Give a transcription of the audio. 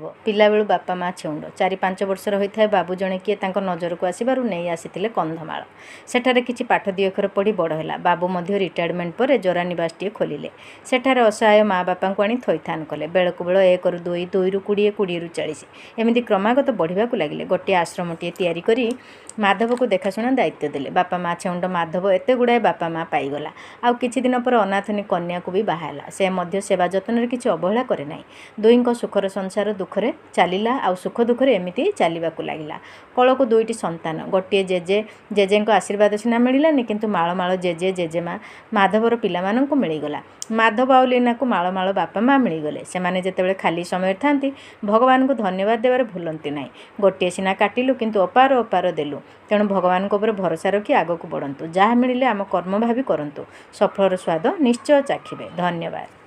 ମାଧବ। ପିଲାବେଳୁ ବାପା ମା ଛେଉଣ୍ଡ। 4-5 ବର୍ଷର ହୋଇଥାଏ ବାବୁ ଜଣେ କିଏ ତାଙ୍କ ନଜରକୁ ଆସିବାରୁ ନେଇ ଆସିଥିଲେ କନ୍ଧମାଳ। ସେଠାରେ କିଛି ପାଠ ଦି ଅକ୍ଷର ପଢ଼ି ବଡ଼ ହେଲା। ବାବୁ ମଧ୍ୟ ରିଟାୟାରମେଣ୍ଟ ପରେ ଜରାନିବାସଟିଏ ଖୋଲିଲେ। ସେଠାରେ ଅସହାୟ ମା ବାପାଙ୍କୁ ଆଣି ଥଇଥାନ କଲେ। ବେଳକୁ ବେଳ 1ରୁ 2, 2ରୁ 20, 20ରୁ 40 ଏମିତି କ୍ରମାଗତ ବଢ଼ିବାକୁ ଲାଗିଲେ। ଗୋଟିଏ ଆଶ୍ରମଟିଏ ତିଆରି କରି ମାଧବକୁ ଦେଖାଶୁଣା ଦାୟିତ୍ୱ ଦେଲେ। ବାପା ମା ଛେଉଣ୍ଡ ମାଧବ ଏତେ ଗୁଡ଼ାଏ ବାପା ମା ପାଇଗଲା। ଆଉ କିଛି ଦିନ ପରେ ଅନାଥିନୀ କନ୍ୟାକୁ ବି ବାହା ହେଲା। ସେ ମଧ୍ୟ ସେବା ଯତ୍ନରେ କିଛି ଅବହେଳା କରେ ନାହିଁ। ଦୁହିଁଙ୍କ ସୁଖର ସଂସାର ଦୁଃଖରେ ଚାଲିଲା, ଆଉ ସୁଖ ଦୁଃଖରେ ଏମିତି ଚାଲିବାକୁ ଲାଗିଲା। କଳକୁ ଦୁଇଟି ସନ୍ତାନ। ଗୋଟିଏ ଜେଜେ ଜେଜେଙ୍କ ଆଶୀର୍ବାଦ ସିନା ମିଳିଲାନି, କିନ୍ତୁ ମାଳ ମାଳ ଜେଜେ ଜେଜେମା ମାଧବର ପିଲାମାନଙ୍କୁ ମିଳିଗଲା। ମାଧବ ଆଉ ଲୀନାକୁ ମାଳ ମାଳ ବାପା ମା ମିଳିଗଲେ। ସେମାନେ ଯେତେବେଳେ ଖାଲି ସମୟରେ ଥାନ୍ତି, ଭଗବାନଙ୍କୁ ଧନ୍ୟବାଦ ଦେବାରେ ଭୁଲନ୍ତି ନାହିଁ। ଗୋଟିଏ ସିନା କାଟିଲୁ, କିନ୍ତୁ ଅପାର ଅପାର ଦେଲୁ। ତେଣୁ ଭଗବାନଙ୍କ ଉପରେ ଭରସା ରଖି ଆଗକୁ ବଢ଼ନ୍ତୁ। ଯାହା ମିଳିଲେ ଆମ କର୍ମ ଭାବି କରନ୍ତୁ। ସଫଳର ସ୍ୱାଦ ନିଶ୍ଚୟ ଚାଖିବେ। ଧନ୍ୟବାଦ।